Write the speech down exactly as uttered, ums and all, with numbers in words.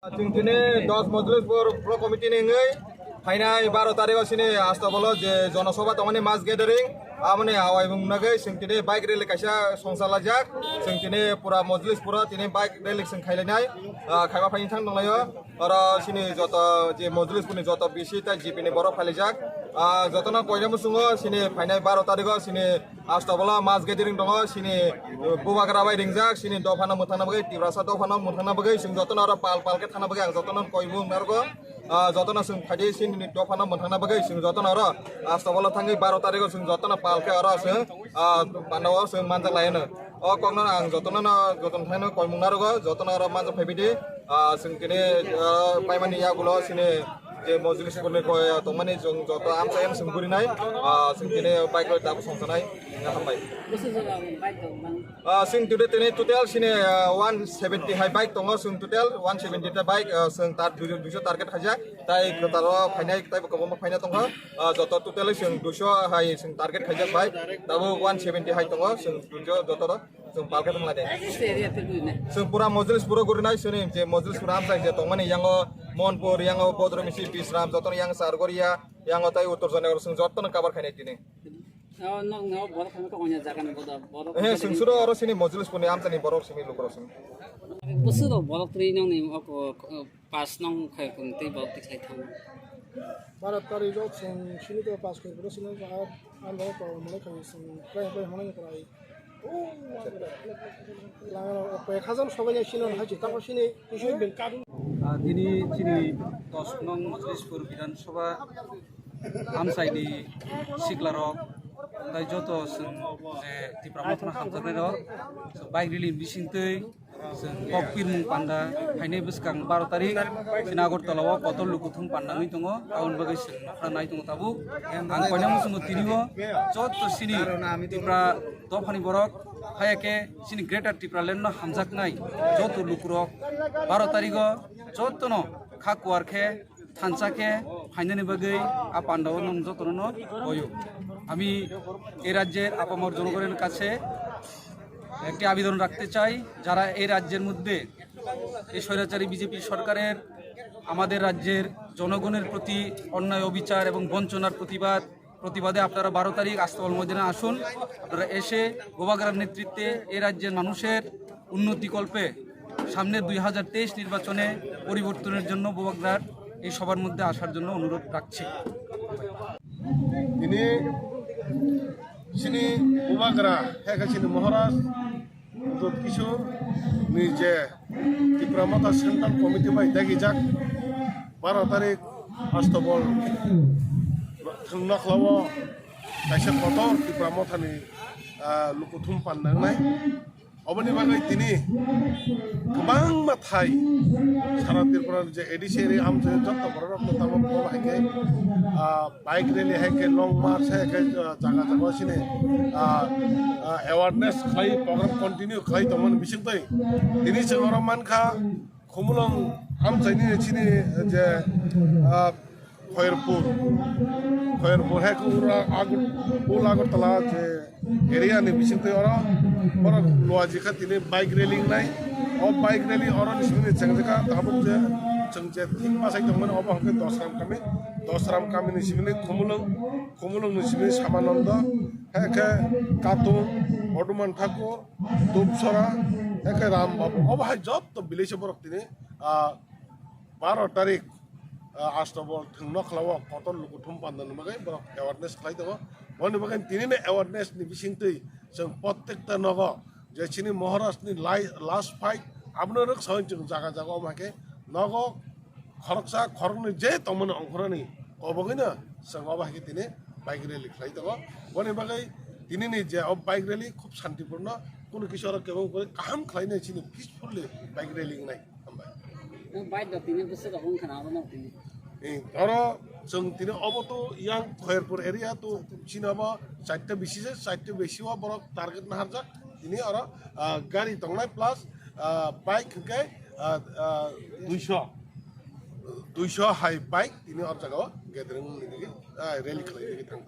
Chwng tini dos Mojlispur Pro Committee ni wngwi phainai baro tarikh o chini Astabolo je jonosabha tongmani mass gathering, aboni awai mung nagwi chwng tini bike rally kaisa songsa lajak. Chwng tini pura Mojlispur o tini bike rally chwng khailainai, ah, khaiba phaini thang tonglaio. Oro chini joto je Mojlispur ni joto B C tai G P ni borok phailaijak. Ah, jotono koina muchungo chini phainai baro tarikh o chini Astabolo mass gathering tongo, chini, uh, bubagra bai ringjak, chini dophano mwthangna bagwi, Tiprasa dophano mwthangna bagwi, chwng jotono oro pal pal khe thangna bagwi ang jotono koimung narwgo. Ah, jotono chwng phaidi chini dophano mwthangna bagwi, chwng jotono oro Astabolo thangwi baro tarikh o chwng jotono pal khe oro chwng, ah, pandao chwng manjak lai hwno. O kokno ang jotono no, jotono thaino koimung narwgo, jotono oro manjak phaibaidi, ah, chwng tini, ah, paimani yagulo chini je Mojlispur ni koi tongmani chwng joto amchai amsung gurinai, ah, chwng tini bike rok tabuk songsanai, hambai. Bwswk jora bike rok man? Ah, chwng today tini total chini, ah, one seventy hai bike tongo, chwng total one seventy ta bike, ah, chwng tar duiso target khaijak, tai kwtal o phainai, tai bo kwbangma phaina tongkha, ah, joto total chwng duiso hai chwng target khaijak bike, tabuk one seventy hai tongo, chwng duiso joto rok. Chwng palkhe thang lai de. Area twi guri ne. Chwng pura Mojlispur o guri nai, chwng je Mojlispur amchai je tongmani yango Monpur, yango Bodromisi, Bisram, jotono yang Chargoria, yango tai Uttor Janagar chwng jotono cover khainai tini. O nok no borok thangwi kok onya jaga ni bodo borok. Eh, chwng suro oro chini Mojlispur ni amchai ni borok simi lukurok simi. Bwswk rok borok twi nong ni oko, eh, pass nong khai kun tei borok twi khai thango. Baro tarikh o chwng sini to pass khai bwrwi sini ang bo to mane khai chwng khai khai hwnwi krai. Langano koi khajam sobai nai sino hai chita ko sini kusui bin kadun. Ah, tini chini dos nong Mojlispur Bidhan Sabha amchai ni sikla rok tai joto chwng je Tipra Mothano hamjaknai rok bike rally bising twi chwng kok pirmung panda phainai bwskang baro tarikh chini Agartala o kotor lukuthum panda wngwi tongo, aboni bagwi chwng nokha nai tongo tabuk. Ang koinai muchungo tini o joto chini Tipra dophani borok haya khe chini Greater Tipraland no hamjaknai joto lukurok baro tarikh o jotono kha kuar khe thansa khe phainani bagwi a pandao nwng jotono no hoyo. আমি এই রাজ্যের আপামর জনগণের কাছে একটি আবেদন রাখতে চাই, যারা এই রাজ্যের মধ্যে এই স্বৈরাচারী বিজেপি সরকারের আমাদের রাজ্যের জনগণের প্রতি অন্যায় অবিচার এবং বঞ্চনার প্রতিবাদ, প্রতিবাদে আপনারা বারো তারিখ আস্তাবল ময়দানে আসুন। আপনারা এসে বোবাগ্রার নেতৃত্বে এই রাজ্যের মানুষের উন্নতি কল্পে সামনের দুই হাজার তেইশ নির্বাচনে পরিবর্তনের জন্য বোবাগ্রার এই সভার মধ্যে আসার জন্য অনুরোধ রাখছি। Tini chini bubagra, hai khe chini Maharaj Pradyut Kishore ni je Tipra Motha Central Committee bai dagijak baro tarik Astobol thwng nokhlao kaisa kotor Tipra Mothani, ah, lukuthum panda wngnai. Oboni bagwi tini kwbangma thai sara Tripura ni je A D C area amchai jotto borok rok no tabuk bo hai khe, ah, bike rally hai khe long march hai khe, ah, jaga jaga sini, ah, ah, awareness khlai program continue khlai tongmani bisingtwi tini chwng oro mankha Khumulwng amchaini chini je, ah, Khairpur, Khairpur hai khe ura Agar-, Old Agartala je area ni bisingtwi oro, oro luaji kha tini bike rally wngnai. O bike rally oro ni simi ni chengjakha tabuk je chwng je thik bachai tongmani obo hwnkhe Dosram kami, Dosram kami ni simi ni Khumulwng, Khumulwng ni simi ni Samananda, hai khe Katung, Hoduman Thakur, Dupsora, hai khe Ram Babu. Obo hai jotto village o borok tini, ah, baro tarik, ah, Astobol thwng nokhlao kotor lukuthum panda ni bagwi borok awareness khlai tongo. Boni bagwi tini ni awareness ni bisingtwi chwng prottekta nogo je chini Maharaj ni lai-, last fight abono rwksaui chwng jaga jaga omo hai khe nogo khoroksa khoroknwi je tongmani ongkhorani kobogwino chwng obo hai khe tini bike rally khlai tongo. Boni bagwi tini ni je o bike rally khub santipurno, kunu kisa oro kebo kaham khlainai chini peacefully bike rally wngnai. Hambai. Nwng bike da tini bwswk rok wngkha na abo no tini. Eh, oro chwng tini obo to yang Khairpur area to chini obo chaita bisi se, chaita bisi o borok target naharjak. Tini oro, ah, gari tongnai plus, ah, bike hwnkhe, ah, ah, duiso, duiso hai bike tini oro jaga o gathering wngwi nini, ah, rally khlai nini thang.